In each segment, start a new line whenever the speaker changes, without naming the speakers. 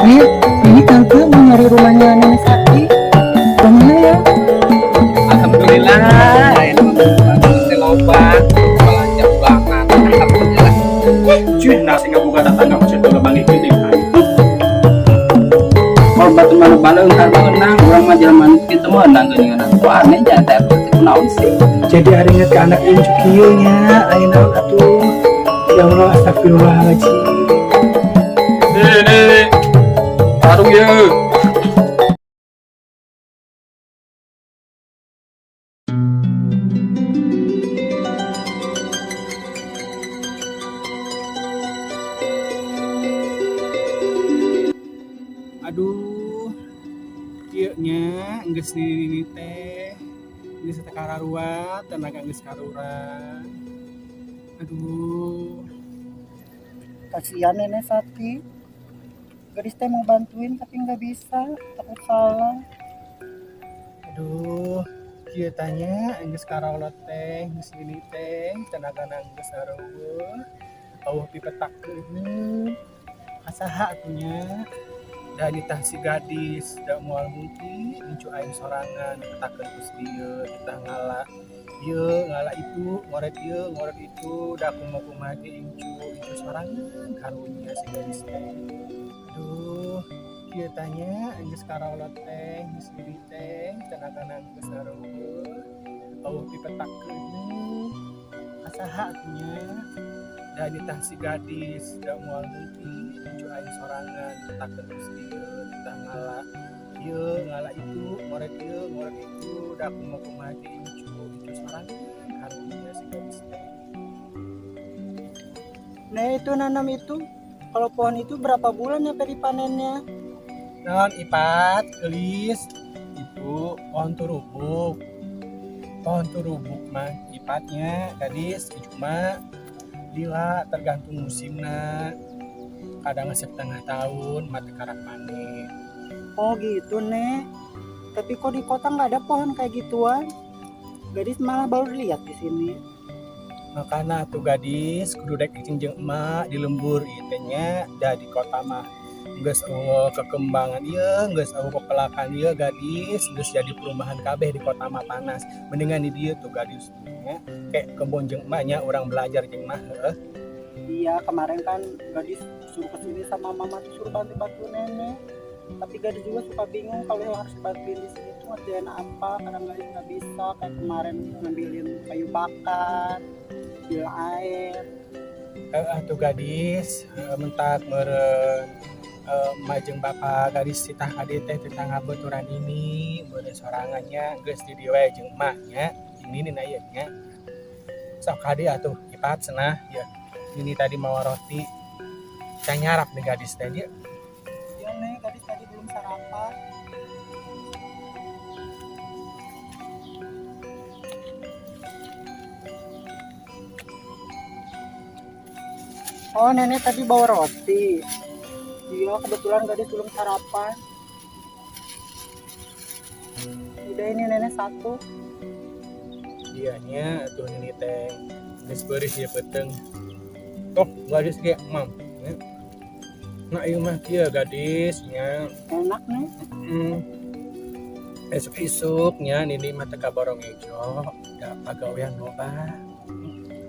Nih, ini tante mau nyari rumahnya Nenek Sakti. Kemana ya?
Alhamdulillah, ini mah teh loba, belanja bulanan. Alhamdulillah.
Cuy, nasi ngabuka tetangga maksud udah bangkit gede.
Kalau batu mana baleung kan meunang, urang mah jelema nu kitu meunang geuningan. Kok aneh nya teh kunaon sih?
Jadi ari inget ke anak incu kieu nya, aya naon atuh. Ya Allah, astagfirullahaladzim.
Ini tarung ye.
Aduh, kieu nya geus nini teh. Geus teh kararuat, tenaga geus karuran. Aduh,
Kasihan Nenek Sakti. Gadis teh mau bantuin tapi nggak bisa, takut salah.
Aduh, kieu tanya geus karaulot teh, geus nini teh, tenaga geus sareueuh. Eueuh pipetakeun. Kasaha atuh nya? Da nitah si gadis, da moal mungkin incu aing sorangan petakeun ku si dieu, titah ngala ieu ngala itu, ngoret ieu ngoret itu, da kumaha ge incu, incu sorangan karunya si gadis teh. Aduh, kieu tanya geus karaulot teh, geus nini teh, tenaga geus sareueuh. Eueuh pipetakeun. Kasaha atuh nya? Da nitah si gadis, da moal mungkin incu aing sorangan petakeun ku si dieu, titah ngala ieu ngala itu, ngoret ieu ngoret itu, da kumaha ge incu, incu sorangan karunya si gadis teh.
Nah itu nanam itu, kalau pohon itu berapa bulan ya dipanennya?
Naon ipat, geulis, itu pohon turubuk. Pohon turubuk mah ipatnya gadis cuma lila tergantung musimna. Kadang setengah tahun mati karak panen.
Oh gitu, Nek. Tapi kok di kota nggak ada pohon kayak gituan? Gadis malah baru lihat di sini.
Makana tuh gadis kudu dek cicing jeung emak di lembur ieu teh nya, da di kota mah geus eueuh kekembangan ieu, geus eueuh pepelakan ieu gadis, geus jadi perumahan kabeh di kota mah panas. Mendingan di dieu tuh gadis nya, kayak kebon jeung emak nya urang belajar jeung emak heueuh.
Iya, kemarin kan gadis suruh kesini sama mama tuh suruh bantu-bantu nenek. Tapi gadis juga suka bingung kalau yang harus bantuin di sini tuh ngerjain apa. Kadang gadis nggak bisa, kayak kemarin ngambilin kayu bakar, ambil air.
Heeh tuh gadis, mentak meureun emak jeung bapak gadis titah ka dieu teh titah ngabeuturan ini meureun sorangan nya geus di dieu we jeung emak nya. Ini nina ieu nya. Sok ka dieu atuh ipat cenah ieu. Ini tadi mawa roti. Can nyarap nih gadis teh dia.
Iya, Nek, gadis tadi belum sarapan. Oh, nenek tadi bawa roti. Iya, kebetulan gadis belum sarapan. Udah ini nenek satu.
Dianya tuh nini teh geus beurih ieu peuteung. Tuh gadis ge mam. Nah ieu mah kieu gadis nya.
Enak nih.
Esuk-isuk nya nini mah teh ka Borong Ejo, da pagawean loba.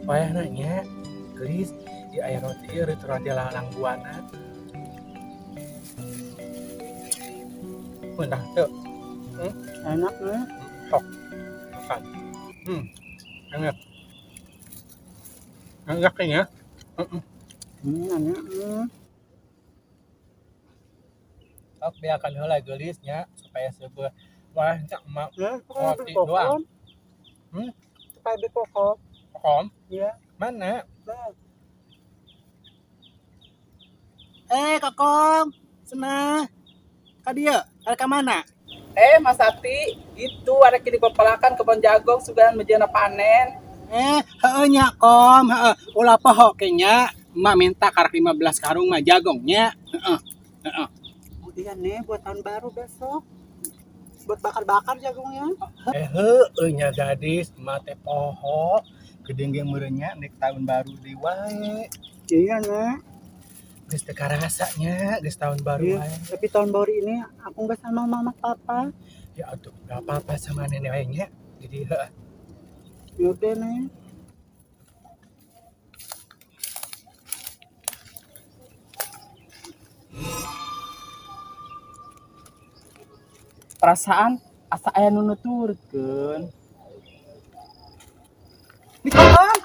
Wayahna nya geulis di aya roti ieu roti lalang buana. Meunah teu?
Enak nih.
Sok makan. Enak. Enak ya.
Enak.
Sok beakan heula geulis nya supaya seubeuh. Wah, cak emak
Ya,
roti doang.
Supaya beli kokom.
Kokom?
Iya.
Mana?
Nah.
Kokom. Cenah. Ka dieu, ka mana?
Mas Sakti, itu ada kini pepelakan kebon jagung sugan mejana panen.
Heueuh nya Kom, heueuh. Ulah poho ke nya. Emak minta karak 15 karung mah jagongnya. Heeh. Heeh.
Oh iya nih, buat tahun baru besok. Buat bakar-bakar jagungnya.
Heueuh nya gadis, emak teh poho. Geudeung ge meureun nya nek tahun baru deui wae.
Iya, Nek.
Geus teu karasa nya, geus tahun baru
Iya.
wae.
Tapi tahun baru ini aku nggak sama mama papa.
Ya atuh, enggak apa-apa sama nenek wae nya. Jadi heuh.
Yaudah nih.
Perasaan asa aya nu nuturkeun.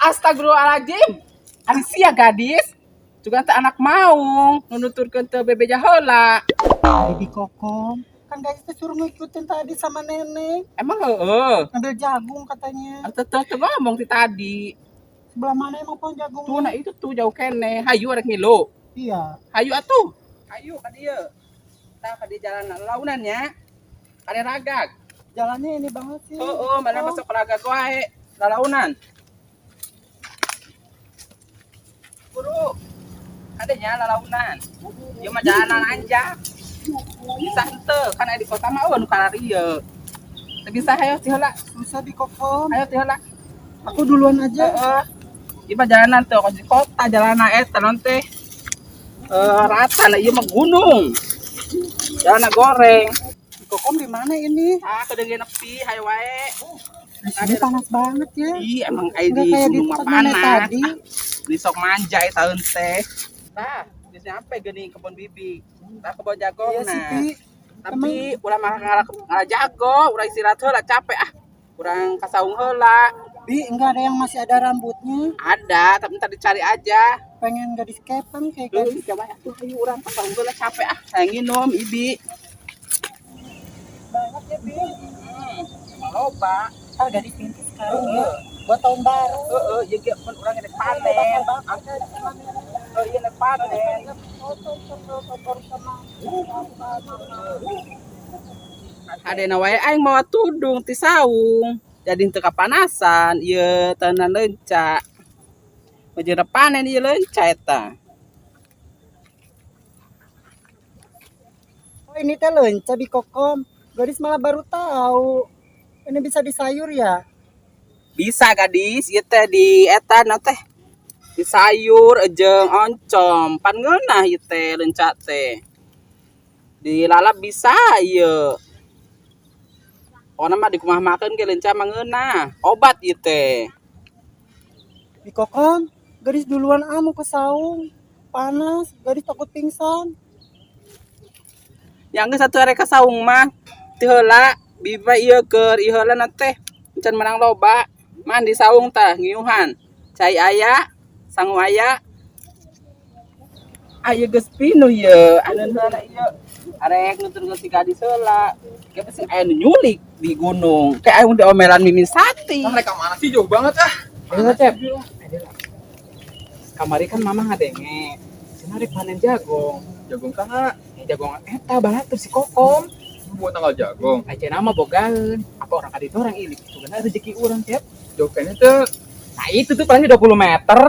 Astagfirullahaladzim. Ari sia gadis. Juga teh anak maung nu nuturkeun teu bebeja heula.
Bibi Kokom. Kan gadis tuh suruh ngikutin tadi sama nenek.
Emang heeh.
Ngambil jagung katanya.
Teu teu ngomong ti tadi.
Sebelah mana emang pohon jagung?
Tuh nah itu tuh jauh keneh. Hayu rek ngilu.
Iya.
Hayu atuh. Hayu ka dieu. Tah ka dieu jalan launan nya. Kade ragag.
Jalannya ini banget sih.
Oh, mana masuk ke ragag wae. Lalaunan. Guru. Adanya lalaunan. Ieu mah jalanan anjak. Bisa henteu kan aya di kota mah eueuh nu kararieu. Teu bisa hayo ti heula.
Susah Bi Kokom.
Hayo ti heula.
Aku duluan aja.
Heeh. Ieu mah jalanan teu kos di kota jalanan eta non teh. Rata nah ieu mah gunung. Jalanan goreng.
Bi Kokom di mana ini?
Ah, kedengeun nepi hayo wae.
Di sini panas banget ya.
Ih, emang aya
Enggak
di
kayak di
gunung mah
tempat nenek
panas.
tadi.
Di sok manja eta tahun teh. Tah, geus nyampe geuning kebun bibi. Tah kebun jagung
Iya sih,
nah.
Bi.
Tapi urang mah ngalah jago, urang istirahat heula capek ah. Urang ka saung heula.
Bi, enggak ada yang masih ada rambutnya.
Ada, tapi ntar dicari aja.
Pengen gadis kepang kayak
Duh,
gadis.
coba atuh ayo urang ka saung heula capek ah. Saya nginum ibi.
Banget ya, Bi.
Emang loba.
Ah, gadis pintu sekarang ya. Buat tahun baru.
Heeh, ieu ge pun urang rek panen. Oh, iya rek panen.
Sama
Adena wae aing mawa tudung ti saung. Jadi teu kapanasan, ieu teunan leunca. Meujeuh panen ieu leunca eta.
Oh, ini teh leunca Bi Kokom. Gadis malah baru tahu. Ini bisa disayur ya?
Bisa gadis, ieu teh di eta na teh. Di sayur jeung oncom, pan ngeunah ieu teh leunca teh. Dilalap bisa ieu. Pokona mah dikumaha-makeun ge leunca mah ngeunah. Obat ieu teh.
Bi Kokom, gadis duluan ah mau ke saung. Panas, gadis takut pingsan.
Yang geus satu rek ka saung mah teu heula biba ieu keur ieu heula na teh can menang loba. Man di saung tah ngiuhan. Cai aya, sangu aya. Aya geus pinuh ieu, anu heula ieu. Arek nuturkeun si gadis heula. Ge pasti aya nu nyulik di gunung. Kayak aya diomelan Mimin Sati.
Mereka mana sih jauh banget ah.
Ayo Cep. Kamari kan mama ngadenge. Cenah rek panen jagung.
Jagung saha?
Eh, jagung eta balatur si Kokom.
Buat tanggal jagung.
Aja nama bogaeun. Apa orang kaditu orang ilik. Sebenarnya rezeki urang Cep.
Jauh kayaknya tuh.
Nah itu tuh paling 20 meter.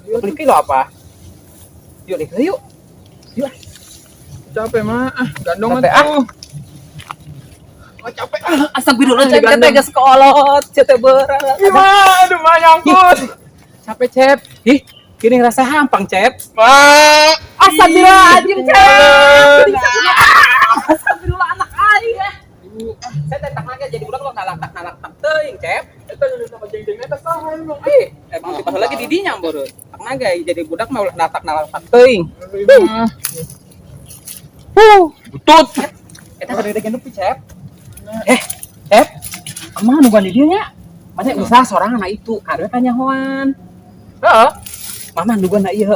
20 kilo apa? Yuk deh, yuk. Yuk.
Capek mah. Ah, gandong
Capek, ah.
atuh. Ah, capek ah.
Astagfirullah, cek teh geus kolot, cek teh berat.
Ih, aduh mah nyangkut.
Capek Cep. Ih, kini ngerasa hampang Cep.
Mak.
Astagfirullahaladzim, Cep. Astagfirullah anak aing. Saya teh tak jadi budak lo nalak tak teuing, Cep.
Eta nu sama jeng-jeng eta saha emang?
Ih, emang tiba lagi di dinya baru. Tak naga jadi budak mah ulah natak nalak tak teuing.
Huh. Butut.
Eta gede nepi, Cep.
Eh, Cep. Emang nungguan di dieu nya? Mana usaha sorangan nah itu, karena kanyahoan. Heeh. Mama nungguan na ieu.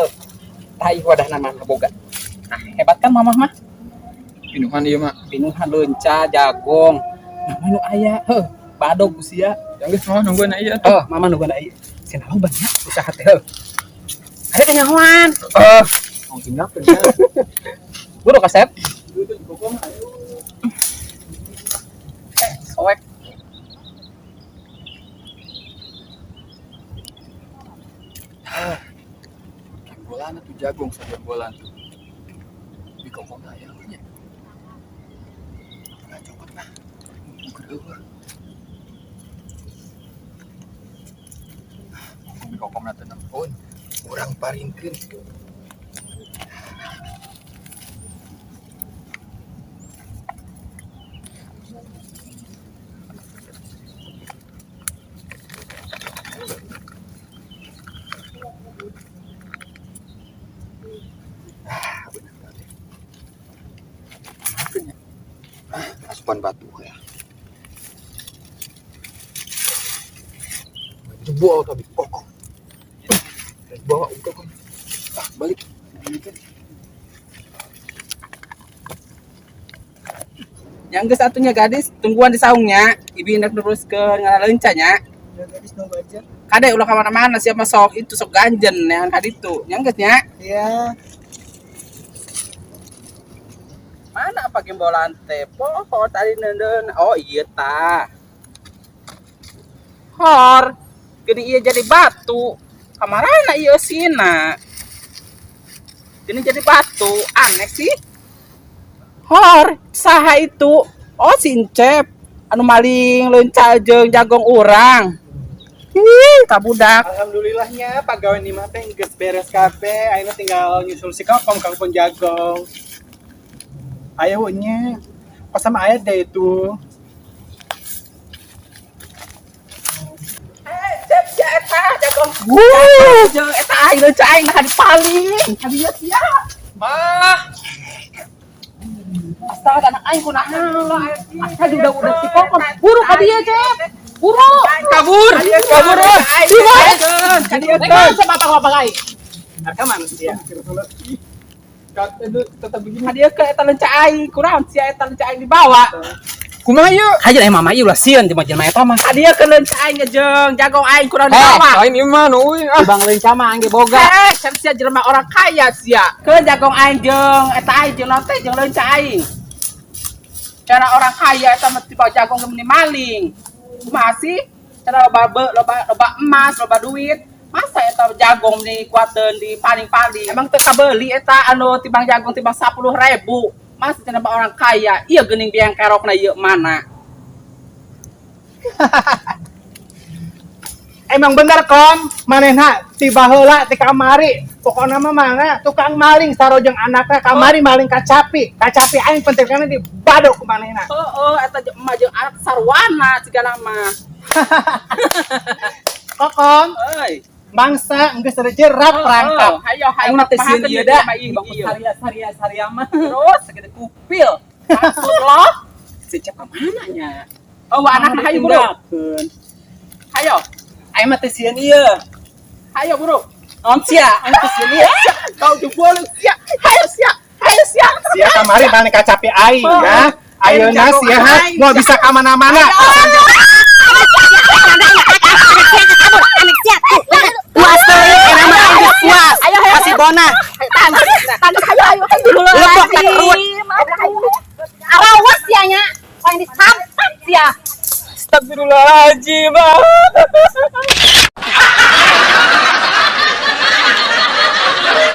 Tah ieu wadahna mah boga. Nah, hebat kan mama mah?
Pinuhan ieu mah.
Pinuhan leunca, jagong. Mama nu aya, heuh, badog usia.
Yang geus mah nungguan ieu atuh.
Oh, mama nungguan ieu. Cenah loba nya usaha teh. Heuh. Ada kanyahoan.
Eh,
Mau tinggalkeun ya.
Buru kasep. Soek.
Gembolan tuh jagung sa gembolan tuh. Di kokong aya nya. Nggak cokot lah. Bukan eueuh. Di kokong na teu nempun. Urang paringkeun. Asupan batu ya. Jebol tapi kokoh. Bawa kokoh. Ah, balik. Balikan.
Yang geus atuh nya gadis, tungguan di saungnya. Ibi hendak neruskeun ngaleunca nya.
Ya gadis nunggu aja.
Kade ulah ka mana-mana siapa sok itu sok ganjen ya ka ditu. Nya geus nya.
Iya.
Mana apa gembolan teh? Poho tadi neundeun. Oh iya ta. Hor. Gini iya jadi batu. Kamarana ieu sina. Gini jadi batu. Aneh sih. Hor, saha itu? Oh si Encep. Anu maling leunca jeung jagong urang. Ih, kabudak.
Alhamdulillahnya pagawean di mah teh geus beres kabeh. Ayeuna tinggal nyusul si Kokom ka kebun jagong. Ayo nya. Kok sama aya deh itu.
Eh, Cep, sia eta jagong. Wuh, jeung eta aing leunca aing nah dipaling. Ka dieu sia.
Mah,
Astaga, anak aing kunaon. Astaga, udah si Kokom. Buru ka dieu, Cep. Buru.
Kabur, kabur.
Ka dieu teh. Sama bapak aing.
Harga manusia. Tetap begini.
Ka dieu ke eta leunca aing. Kunaon sia eta leunca aing dibawa.
Kumaha ieu?
Haja eh mama ieu ulah sieun ti mah jelema eta mah. Ka dieu ke leunca aing jeung jagong aing kunaon dibawa.
Lain ieu mah nu euy. Ah,
Bang leunca mah angge boga.
Eh, sia sia jelema orang kaya sia. Ke jagong aing jeung eta aing jeung naon teh jeung leunca aing. Cara orang kaya eta mah dibawa jagong ge meni maling. Kumaha sih? Cara loba loba loba emas, loba duit. Masa eta jagong meni kuateun di paling-paling. Emang teu kabeuli eta anu tibang jagong tibang 10.000. Masa cenah orang kaya, ieu geuning biang kerokna ieu mana?
Emang bener Kom, manehna ti baheula ti kamari. Pokokna mah mana tukang maling sarojeng anakna kamari maling kacapi. Kacapi aing penting kana dibadok ku manehna.
Heeh, eta emak jeung anak sarwana sigana mah.
Kokom,
Euy.
mangsa geus jerat perangkap.
Hayo hayo
Aing mah teh sieun ieu da.
Ieu.
Saria saria saria mah.
Terus
Segede kupil.
maksud lo?
Si Cep ka mana nya?
Oh, anak hayo buru. Hayo,
Aing mah teh sieun ieu.
hayo buru.
Naon sia? Aing teh sieun ieu.
Kau jebol sia. Hayo sia. Hayo sia.
Sia kamari maling kacapi aing ya. Ayeuna sia ha moal bisa ka mana-mana.
Puas teuing enak mah aing geus puas. Kasih bona.
Ayo ayo ayo.
Lepok tak kerut.
Arawas sia nya. Paling disampat sia.
Astagfirullahaladzim. Ah.